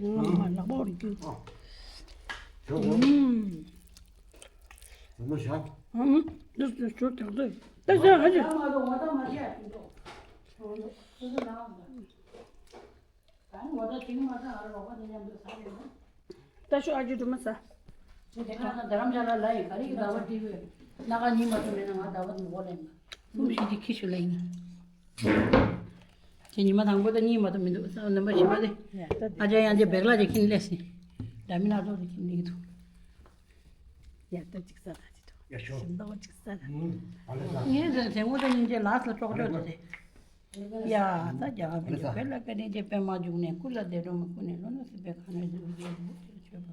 ང་ལག་པ་འོར་རྒྱུ། ཨུམ། ཨུམ། ཏིས་ཏིས་ཏིས་ཏིས། ད་ཟ་ཧ་ཅི། ད་ཤོག་ཨ་ཅོ་སྒྲོལ་མ་ཟ། ཁྱེད་དེ་ག་ས་རྡ་རམ་ཤ་ལ་ལ་ཡི་ག་རེ་གི་ཟླ་བ་དེ་བས་ལ་ཁ་གཉིས་མ་ཐུབ་མེད་ན་ང་ཟླ་བ་དེ་འོ་ལེན་པ། སུམ་བཞི་དེ་ཁྱི་ཤུ་ལ་ཡིན། ཁྱེད་ཉི་མ་དང་པོ་དང་གཉིས་མ་ཐུབ་མི་འདུག་ས་ནམ་པ་བཞི་པ་དེ། ཨ་ཅག་ཡང་ཅེ་བེག་ལ་ཅེ་ཁྱིན་ལས་སི། འདྲ་མི་སྣ་ཚོགས་དེ་ཁྱིན་ལས་ཀྱི་འདུག་ཡ་ད་ཅིག་ས་ད་ཅིག་ད། ཡ་ཤོ། ཞིམ་ཏོག་ཅིག་ས་ད། ཨུམ། ཨ་ལེ་ས། ངས་ཟེར་ཟེར་ངོ་ད་སྙིང་རྗེ་ལགས་ལ་ཅོག་ཅོག་དེ་རེད། ཡ་ད་རྒྱ་གར་བོད་ལ་བོད་ལ་སྐད་ནས་ཀྱི་པད་མ་འཇུག་ནས་སྐུ་ལ་བདེ་འགྲོ་མ་སྐུ་ནས་ལོ་ན་སྲིད་པའི་ཁ་ནས་འཇུག་རྒྱལ་བུ་དེར་མཆོད་པ།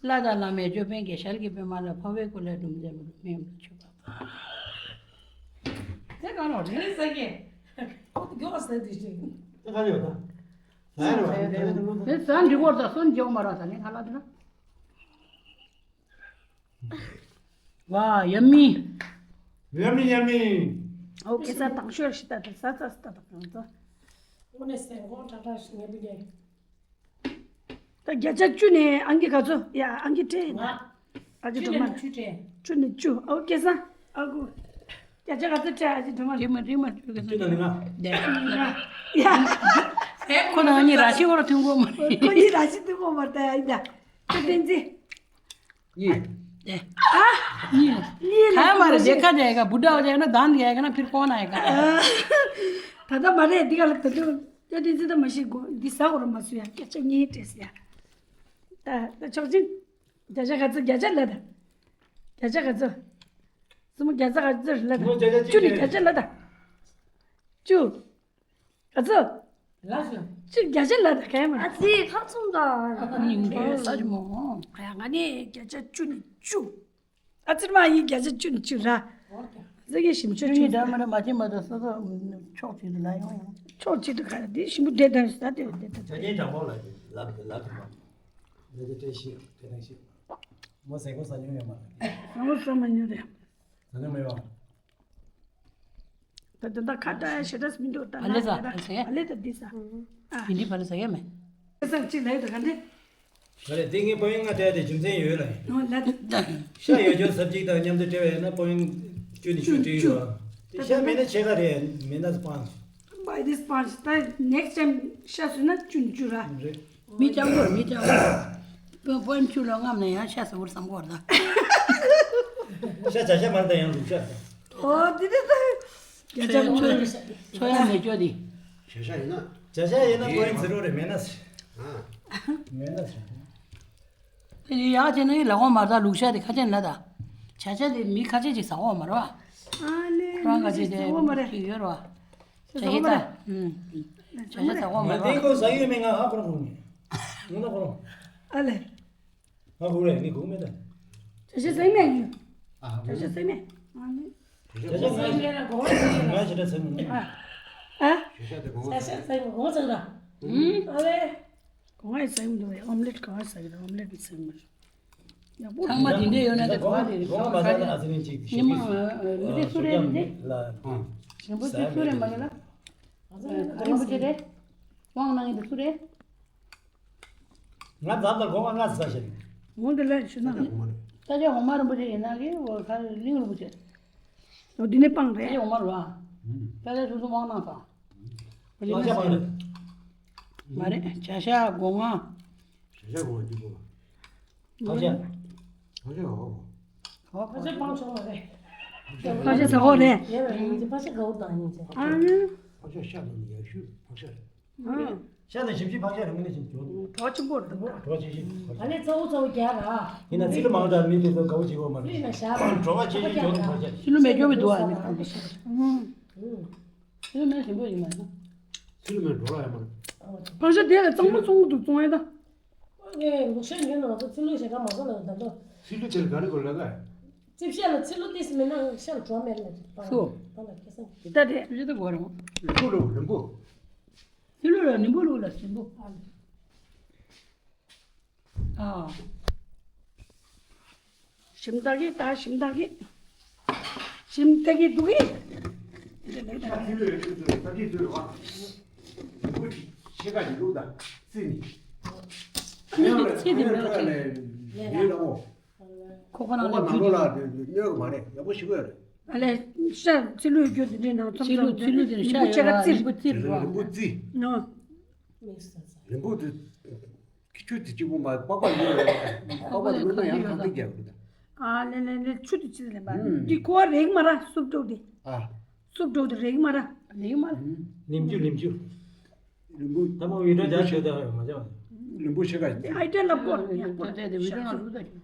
བླ་དང་བླ་མའི་ཅོད་པན་གྱི་ཞལ་གྱི་པད་མ་ལ་འཕོ་བའི་སྐུ་ལ་འབྲུམ་རྫས་མ་ལུས་མེ་ཡོམ་ལ་མཆོད་པ། དེ་གང་ལ་རེ་རེ་ཟ་གི། ཁོ་ཚོ་མགྱོགས་ཟ་དུས་ཤིག་དེ་ག་ཡོད་ད། ཟ་ཡོད་ད། དེ་ཟ་འགྲིག་གོ་ད་སོན་འཇོག་མ་ར་ད་ནི་ཁ་ལ་དེ་ན། ཝ། ཡ་མི། ཡ་མི་ཡ་མི། ཨོ་ཁེ་ས་དང་ཤོར་ཤི་ད་ད་ས་ས་ས་ད་ད་གང་ཚོ། ཨོ་ནེ་སེང་གོང་ཁྲག་ཁྲག་ཤི་ངེ་བི་ཉེ། ད་བརྒྱ་ཆ་བཅུ་ནས་ཨང་ཀི་ག་ཚོད་ཡ་ཨང་ཀི་སྤྲད་ཡིན་ན། ང་། ཨ་ཅི་བཅུ་དུ་མ་ནས་བཅུ་སྤྲད། བཅུ་ནས་བཅུ་ཨོ་ཁེ་ས་ཨ་གུ། བརྒྱ་ཆ་ག་ཚོད་སྤྲད་ཨ་ཅི་དུ་མ། རི་མ་རི་མ་བཅུ་ག་ཚོད་སྤྲད། ང་། ཡ། ཁོ་ན་ནི་ར་ཤི་བོར་ཐུང་གོ་མ། ཁོ་ཡི་ར་ཤི་ཐུང་གོ་མ་ད་ཡ་ཡ། ཁྱོད་བསྟན་འཛིན། གཉིས། ཨ། གཉིས། གཉིས་ལ་ཁ་མ་རེད་དེ་ཁ་ཅན་ཡ་ག་བུ་ཌ་བ་ཅན་ན་དང་ཡ་ག་ན་ཕིར་ཀོ་ན་ཡ་ག་ད་ལྟ་མ་རེད་འདི་ག་ལ་ད་དུང་ཡ་དེ་ཚེ་ད་མ་ཤི་གོ་འདི་ས་གོ་ར་མ་སུ་ཡ་སྐད་ཆ་གཉིས་སྤྲད་ཟེར་ཡ། ད་ད་ཆོག་ཅིང་། བརྒྱ་ཆ་ག་ཚོད་བརྒྱ་ཆ་ལ་ད། བརྒྱ་ཆ་ག་ཚོད། སུ་མོ་བརྒྱ་ཆ་ག་ཚོད་ལ་ད། བཅུ་ནི་བརྒྱ་ཆ་ལ་ད། བཅུ། ག་ཚོད། ལགས་སོ། ཅི་བརྒྱ་ཆ་ལ་ད་ག་ཡ་མ། ཨ་ཙི་ཁ་ཚུམ་ད། ཉིན་གྱི་ས་ཅི་མོ། ཨ་ཡ་ང་ནི་བརྒྱ་ཆ་བཅུ་ནི་བཅུ། ཨ་ཙི་མ་ཡི་བརྒྱ་ཆ་བཅུ་ནི་བཅུ་ར། ཟེ་གི་ཞིམ་ཆོས་ཆོས་ཆོས་ད་མ་ར་མ་ཅི་མ་ད་ས་ས་ཕྱོགས་གཅིག་ཏུ་ལ་ཡོང་ཡོང་། ཕྱོགས་གཅིག་ཏུ་ག་ར་དེ་ཞིམ་པོ་འདྲེ་དང་ས་དེ་དེ་ད། ཇ་ཉེ་དྲང་པོ་ལ་ལབ་ལབ་དུ་མ། ལས་དེ་སྤྲད་ཤིག་དེ་དང་ཤིག་མོ་ཟེ་གོ་ས་ཉུང་ཡོད་མ་རེད། ས་མོ་ས་མ་ཉུང་རེད། ས་ཉུང་མ་ཡོང་། ད་དོན་དག་ཁ་བྲལ་ཞེ་དྲག་མི་འདུག་ད་ཨ་ལེ་ཟ་ཨ་ལེ་ཟ་ཨ་ལེ་ད་འདི་ཟ། ཨ་ཡིན་འདི་ཕ་ལེ་ཟ་ཡ་མེད། ཟ་གཅིག་ལ་ཡོད་ད་ག་འདི། ཨ་ལེ་འདི་ངའི་པོ་ཡིན་ང་བྲལ་ཏེ་རྒྱུ་མཚན་ཡོད་ལ་ཡིན། ཨོ་ལ་ད། ཤ་ཡོད་ཅོག་ཟབ་ཅིག་དང་མཉམ་དུ་སྤྲད་པ་ཡིན་ན་པོ་ཡིན་བཅུ་ནི་ཤུ་སྤྲད་ཡོད། དེ་ཤ་མེད་ན་ཆེ་ག་རེད་མེད་ན་སྤང་། Buy this sponge. ད་next time ཤ་ཟོས་ན་བཅུ་ནི་བཅུ་ར། རེད། མི་སྤྱང་པོར་མི་སྤྱང་པོར། པོན་པོན་ཆུ་ལོ་རྔམ་ན་ཡང་ཤ་ཟ་བུར་བསམ་གོ་ར་ད། ཤ་བྱ་ཤ་མར་ད་ཡང་ལུག་ཤ་ཟ། ཨོ་དེ་དེ་དེ། རྒྱ་ཆ་མོ་ཚོ་ཡ་མེ་ཅོ་དེ། བྱ་ཤ་ཡིན་ན། བྱ་ཤ་ཡིན་ན་པོན་ཛི་རོ་རེ་མེད་ན་ཟེར། ཨ། མེད་ན་ཟེར། དེ་ཡག་བྱས་ན་ཡི་ལ་འོ་མ་ད་ལུག་ཤ་དེ་ཁ་ཆེན་ལ་ད། བྱ་ཤ་དེ་མི་ཁ་ཆེ་ཅིག་ཟ་འོ་མ་རེད་བ། ཨ་ལེ་ཁོ་རང་ཁ་ཆེ་དེ་ཟ་འོ་མ་རེད། ཅིག་ཡོད་རེད་བ། བྱ་ཤ་ད། ཨུམ། བྱ་ཤ་ཟ་འོ་མ་རེད་བ། ང་དེ་ཁོ་ཟ་ཡོད་མེད་ང་ཧ་གོ་རང་གོ་ནི། ང་ན་གོ་རང་། ཨ་ལེ། ང་གོ་རེད་ངས་གོ་མེད་ད། བྱ་ཤ་ཟ་མེད་ཡོད། ཨ་བྱ་ཤ་ཟ་མེད། ཨ་ལེ། བྱ་ཤ་ཟ་མེད། ང་བྱ་ཤ་ཟ་མེད། ཨ། ཨ། བྱ་ཤ་དེ་གོ་བྱ་ཤ་ཟ་མེད་གོ་ཟ་གི་ད། ཨུམ། ཨ་ལེ། གོང་ཨེ་ཟ་གི་མི་འདུག་ཨོམ་ལེད་གོང་ཨེ་ཟ་གི་རེད། ཨོམ་ལེད་མི་ཟ་གི་མ་རེད། ཡག་པོ་ཚང་མ་དེ་འདྲས་ཡོད་ན་དེ་གོང་ཨེ་རེད། གོང་མ་ཟ་ན་ཨ་ཟི་ནི་ཅིག་ཉི་མ་མི་དེ་སུ་རེད་མི་དེ། རིན་པོ་ཆེ་སུ་རེད་མ་རེད་ལ། རིན་པོ་ཆེ་རེད། དབང་གནང་གི་དེ་སུ་རེད། ང་ཛ་དང་གོང་ཨེ་ང་ཟ་ཞིག་ངོ་འདི་ལ་ཞུ་ན། ས་སྐྱ་གོང་མ་རིན་པོ་ཆེ་ཡིན་ན་གི་འོ་ཁ་གླིང་རིན་པོ་ཆེ། འོ་འདི་ནས་སྤང་རེད། ས་སྐྱ་གོང་མ་རེད་བ། ས་སྐྱ་སོ་སོ་དབང་གནང་ས། ལག་ཆ་མ་རེད། མ་རེད། བྱ་ཤ་སྒོ་ང་། བྱ་ཤ་སྒོ་ང་སྐྱིད་པོ། ཕག་ཤ། ཕག་ཤ་འོ། ཕག་ཤ་སྤང་ཆོག་མ་རེད། ཕག་ཤ་ཟ་འོ་རེད། ཡས་པ་ཡིན་གྱི་ཕག་ཤ་དགའ་བོ་དང་ཡིན་གྱི། ཨ་ནི། ཕག་ཤ་ཤ་དང་ཡག་ཤོས་ཕག་ཤ་རེད། ཨ། ཤ་དང་ཞིམ་ཞིམ་ཕག་ཤ་རེད། ངོ་ནས་ཞིམ་འཇོག་གྲོགས་ཆེན་པོ་རེད་འདུག་གྲོགས་ཆེ་ཞིམ་ཕག་ཤ། ཨ་ནི་ཚ་བོ་ཚ་བོ་རྒྱག་ར། ཡིན་ན་ཚི་ལུ་མང་དྲགས་མི་དེ་ཚོ་དགའ་བོ་བྱེད་དགོས་མ་རེད། ཚི་ལུ་ན་ཤ་གྲོགས་ཆེ་ཞིམ་འཇོག་ཕག་ཤ། ཚི་ལུ་མེ་སྐྱོ་བའི་འདུག་ཨ་ནི་ཕག་ཤ། ཨུ། ཚིལ་མེད་ཞིམ་པོ་ཡིན་མ་ཡིན། ཚིལ་མེད་འགྲོ་ལ་ཡ་མ་རེད། ཕག་ཤ་དེ་ལ་གཙང་མ་ཚོང་གི་འདུག་གཙང་ཡ་ད། ཨོ་ངས་ལུག་ཤ་ཉོས་ན་ང་ཚོ་ཚིལ་ལུག་ཞེ་དྲག་མ་བཟོ་ལ་ད་ལོ། ཚིལ་ལུག་དེ་ལ་ག་རེ་དགོས་ལབ་ན། རྩིབ་ཤ་ལ་ཚིལ་ལུག་ཏིས་མེད་ན་ཤ་ལ་བྲོ་མེད་ལ་པ་ལ། སོ། པ་ལ་ཁེ་སང་། ད་དེ་ཚིལ་ལུག་དགོས་རེད། རིང་པོ་རེད་རིང་པོ། ཚིལ་ལུག་ལ་རིང་པོ་ལུག་ལ་ཞིམ་པོ། ཨ། ཞིམ་ད་གི་ད་ཞིམ་ད་གི། ཞིམ་ད་གི་འདུག་གི། ཚིག་ལོས་ཡོད་ཚུལ་ས་ཚིག་ཚུལ་བ། མི་བུ་ཆེ་ཁ་ཡི་ལུགས་དང་ཚིག་ནི། ཁ་ཡང་ལ་ཚིག་ནི་ཁ་ཡང་ལ་ཡིན་ལ་མོ། ཁོག་པ་ནང་ཁོག་པ་ནང་ལོགས་ལ་གནོད་གི་མ་རེད། ཡག་པོ་ཞིག་ཡོད་རེད། ཨ་ལས་ཤ་ཚིག་ལོས་རྒྱུ་དེ་འདྲའི་ནང་ཚོམ་ཚིག་ལོས་ཚིག་ལོས་དེ་ཤ་ཡོད་ར་རིང་པོ་ཚིག་རེད་བ། རིང་པོ་ཚིག་ནོ། རིང་པོ་དེ། ཁྱི་ཆུ་དེ་གཅིག་པོ་མ་པགས་པ་ཡོད་རེད། པགས་པ་དེ་ལོ་ན་ཡང་གང་དེ་རྒྱག་གི་འདུག་ཨ་ལེ་ལེ་ལེ་ཆུ་དེ་ཅི་ལེན་པ། ཨུམ། འདི་ཁོ་རེག་མ་ར་སུབ་འགྲོ་དེ། ཨ། སུབ་འགྲོ་དེ་རེག་མ་ར། རེག་མ་ར། ལིམ་ཅུ་ལིམ་ཅུ། ལིམ་བུ། ད་མ་བི་ཌིའོ་རྒྱག་ཆོག་ད་མ་བྱ་བ། ལིམ་བུ་ཤེ་ག་ཨའི་ཏྲ་ལ་པོ་ཡ་པོ་ད་ད་བི་ཌིའོ་ནང་ལུགས་ད་ཅི།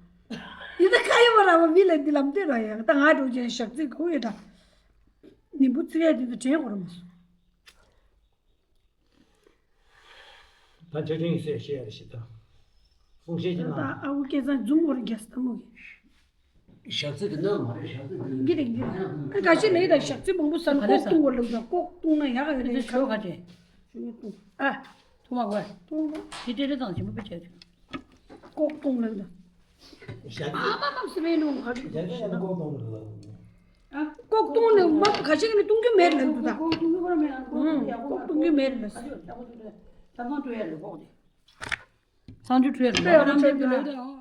ཡི་ད་ཁ་ཡོ་བ་ར་བ་མི་ལ་འདི་ལམ་དེ་ར་ཡ་ད་ང་འགྲོ་ཅན་ཞག་ཚིག་གོ་ཡོད་ད། ལིམ་བུ་ཚིག་ཡ་འདི་ད་དྲན་གོ་ར་མ་སོང་། ད་ཆ་ཁྲིན་ཟེར་བཤད་ཡ་རེད་ཤི་ད། ཧྥུང་ཤེ་ཅི་ན། ད་ཨ་བུ་སྐལ་བཟང་འཛུམ་བོར་རྒྱ་སྟ་མོ་གི། ཞག་ཚི་དེ་ནང་མ་རེད་ཞག་ཚི་དེ་ནང་། འགི་རེད་འགི་རེད། ཨ་ག་ཤི་ལེ་ད་ཞག་ཚི་བོང་བུ་ས་ན་ལྐོག་གཏོང་བ་ལབ་ད་ལྐོག་གཏོང་ན་ཡག་ཡོད་རེད། ཞོ་ག་ཅེ། ཞོ་གཏོང་། ཨ། ཐུ་མ་གོ། གཏོང་། དེ་དེ་རེད་དང་ཞིམ་པོ་བྱས་ཆོག་ལྐོག་གཏོང་ལབ་ད། ཞག་ཨ་མ་མ་སི་མེ་ནོ་ག་ཞི། ཞག་ཚི་ལྐོག་གཏོང་ལབ་ད། ལྐོག་གཏོང་ནི་མ་ག་ཞིག་ནི་གཏོང་རྒྱུ་མེད་ལབ་འདུག་ད། ལྐོག་གཏོང་རྒྱུ་མེད་ལབ། ཚང་ཆུ་ཁྲོས་ལ་ལོག་རམ་འདེབས་ཀྱི་ལོས་དང་།